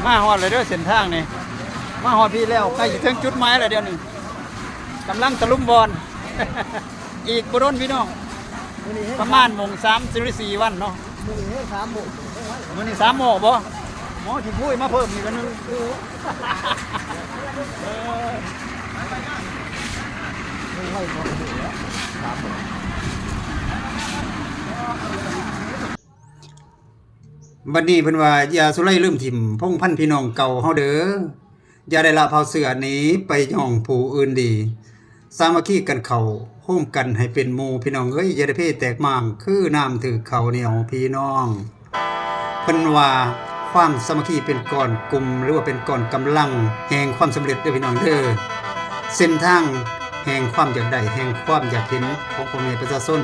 ມາຮອດແລ້ວເດີເສັ້ນທາງນີ້ ມາຮອດພີ້ແລ້ວ ໃກ້ຊິເຖິງຈຸດໝາຍແລ້ວດຽວນີ້ ກຳລັງຕະລຸມບອນ ອີກບໍ່ດົນພີ່ນ້ອງ ປະມານໂມງສາມສິບສີ່ວັນເນາະ ມື້ນີ້ສາມໂມງ ມື້ນີ້ສາມໂມງບໍ່ ໝໍຊິຄຸຍມາເພີ່ມອີກອັນໜຶ່ງ ບັດນີ້ເພິ່ນວ່າ ຢ່າສຸໄລລືມຖິ້ມພົງພັນພີ່ນ້ອງເກົ່າເຮົາເດີ ຢ່າໄດ້ລະເຜົ່າເຊື້ອໜີໄປຍ້ອງຜູ້ອື່ນດີ ສາມັກຄີກັນເຂົ້າ ໂຮມກັນໃຫ້ເປັນໝູ່ ພີ່ນ້ອງເອີຍ ຢ່າໄດ້ເພແຕກມ້າງ ຄືນ້ຳຖືກເຂົ້າໜຽວພີ່ນ້ອງ. ເພິ່ນວ່າ ຄວາມສາມັກຄີເປັນກ້ອນກຸ່ມ ຫຼືວ່າເປັນກ້ອນກຳລັງແຫ່ງຄວາມສຳເລັດເດີພີ່ນ້ອງເດີ ເສັ້ນທາງແຫ່ງຄວາມຢາກໄດ້ ແຫ່ງຄວາມຢາກເຫັນຂອງພໍ່ແມ່ປະຊາຊົນ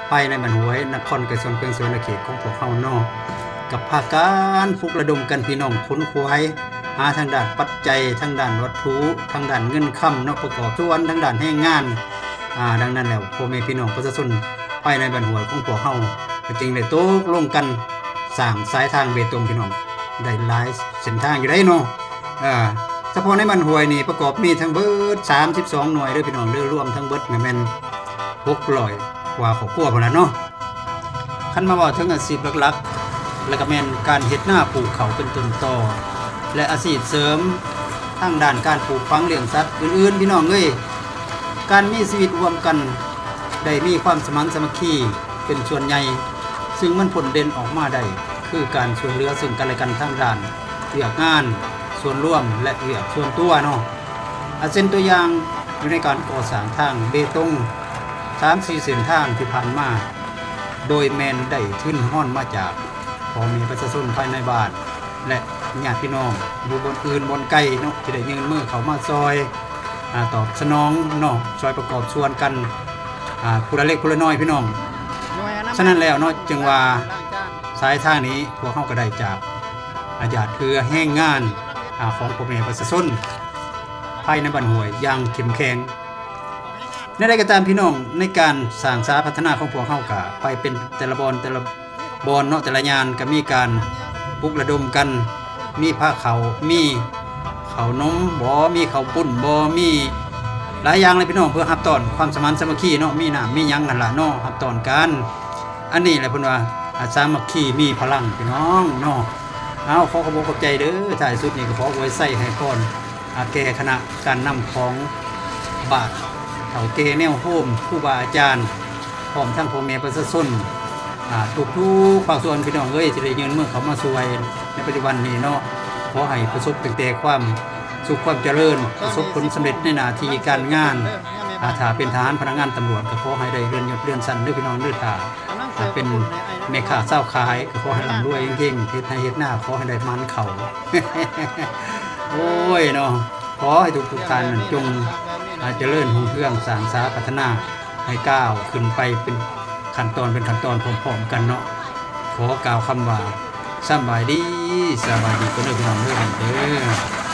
ພາຍໃນບ້ານຫ້ວຍ ນະຄອນໄກສອນ ແຂວງສະຫວັນນະເຂດຂອງພວກເຮົາເນາະ ກັບພາກັນປຸກລະດົມກັນພີ່ນ້ອງ ຂົນຂວາຍ ຫາທາງດ້ານປັດໄຈ ທາງດ້ານວັດຖຸ ທາງດ້ານເງິນຄຳເນາະ ປະກອບສ່ວນທາງດ້ານແຮງງານ ອາ ດັ່ງນັ້ນແລ້ວ ພໍ່ແມ່ພີ່ນ້ອງປະຊາຊົນພາຍໃນບ້ານຫ້ວຍຂອງພວກເຮົາ ກໍຈຶ່ງໄດ້ຕົກລົງກັນສ້າງສາຍທາງເບຕົງ ພີ່ນ້ອງ ໄດ້ຫຼາຍເສັ້ນທາງຢູ່ໃດ໋ເນາະ ອາ ສະເພາະໃນບ້ານຫ້ວຍນີ້ປະກອບມີທັງເບິດສາມສິບສອງໜ່ວຍເດີພີ່ນ້ອງເດີ ລວມທັງເບິດກໍແມ່ນຫົກຮ້ອຍກວ່າຄອບຄົວພຸ້ນລະເນາະ. ຄັນມາເວົ້າເຖິງອາຊີບຫຼັກໆ ແລ້ວກໍແມ່ນການເຮັດນາປູກເຂົ້າເປັນຕົ້ນຕໍ ແລະ ອາຊີບເສີມທາງດ້ານການປູກຝັງລ້ຽງສັດອື່ນໆ ພີ່ນ້ອງເອີຍ ການມີຊີວິດຮ່ວມກັນ ໄດ້ມີຄວາມສະໝັນສາມັກຄີເປັນສ່ວນໃຫຍ່ ຊຶ່ງມັນພົ້ນເດັ່ນອອກມາໄດ້ ຄືການຊ່ວຍເຫຼືອເຊິ່ງກັນແລະກັນທາງດ້ານວຽກງານສ່ວນລວມ ແລະ ວຽກສ່ວນຕົວເນາະ ອາ ເຊັ່ນຕົວຢ່າງ ຢູ່ໃນການກໍ່ສ້າງທາງເບຕົງ ສາມສີ່ເສັ້ນທາງທີ່ຜ່ານມາ ໂດຍແມ່ນໄດ້ທຶນຮອນມາຈາກພໍ່ແມ່ປະຊາຊົນພາຍໃນບ້ານ ແລະ ຍາດພີ່ນ້ອງຢູ່ບ່ອນອື່ນບ່ອນໄກເນາະ ທີ່ໄດ້ຍື່ນມືເຂົ້າມາຊ່ອຍ ອາ ຕອບສະໜອງເນາະ ຊ່ອຍປະກອບສ່ວນກັນ ອາ ຜູ້ລະເລັກຜູ້ລະນ້ອຍພີ່ນ້ອງ. ສະນັ້ນແລ້ວເນາະ ຈຶ່ງວ່າສາຍທາງນີ້ພວກເຮົາກໍໄດ້ຈາກ ອາ ຍາດເອື້ອແຮງງານ ອາ ຂອງພໍ່ແມ່ປະຊາຊົນພາຍໃນບ້ານຫ້ວຍຢ່າງເຂັ້ມແຂງ. ແນວໃດກໍຕາມພີ່ນ້ອງ ໃນການສ້າງສາພັດທະນາຂອງພວກເຮົາກະໄປເປັນແຕ່ລະບ່ອນ ແຕ່ລະບ່ອນເນາະ ແຕ່ລະຢ່າງກະມີການປຸກລະດົມກັນ ມີພາເຂົ້າ ມີເຂົ້າໜົມບໍ ມີເຂົ້າປຸ້ນບໍ ມີຫຼາຍຢ່າງເລີຍພີ່ນ້ອງ ເພື່ອຮັບຕ້ອນຄວາມສະໝັນສາມັກຄີເນາະ ມີນ້ຳມີຫຍັງຫັ້ນລະເນາະ ຮັບຕ້ອນກັນ ອັນນີ້ແຫຼະເພິ່ນວ່າ ອາ ສາມັກຄີມີພະລັງພີ່ນ້ອງເນາະ. ເອົາ ຂໍຂອບອົກຂອບໃຈເດີ ທ້າຍສຸດນີ້ກໍຂໍອວຍໄຊໃຫ້ພອນ ອາ ແກ່ຄະນະການນຳຂອງບ້ານ ເຖົ້າແກ່ແນວໂຮມ ຄູບາອາຈານ ພ້ອມທັງພໍ່ແມ່ປະຊາຊົນ ອາ ທຸກໆພາກສ່ວນ ພີ່ນ້ອງເອີຍ ທີ່ໄດ້ຍື່ນມືເຂົ້າມາຊ່ວຍໃນປັດຈຸບັນນີ້ເນາະ ຂໍໃຫ້ປະສົບຕັ້ງແຕ່ຄວາມສຸກຄວາມຈະເລີນ ປະສົບຜົນສຳເລັດໃນໜ້າທີ່ການງານ ອາ ຖ້າເປັນທະຫານພະນັກງານຕຳຫຼວດ ກໍຂໍໃຫ້ໄດ້ເລື່ອນຍົດເລື່ອນຊັ້ນເດີພີ່ນ້ອງເດີ ຖ້າ ຖ້າເປັນແມ່ຄ້າຊາວຂາຍກໍຂໍໃຫ້ລ່ຳລວຍເຮັງໆ ເຮັດໄຮ່ເຮັດນາຂໍໃຫ້ໄດ້ໝານເຂົ້າ ໂອ້ຍເນາະ ຂໍໃຫ້ທຸກໆທ່ານນັ້ນຈົ່ງ ອາ ຈະເລີນຮຸ່ງເຮືອງສ້າງສາພັດທະນາ ໃຫ້ກ້າວຂຶ້ນໄປເປັນຂັ້ນຕອນເປັນຂັ້ນຕອນພ້ອມໆກັນເນາະ ຂໍກ່າວຄຳວ່າ ສຳບາຍດີ ສະບາຍດີກ່ອນເດີພີ່ນ້ອງເດີ ເດີ.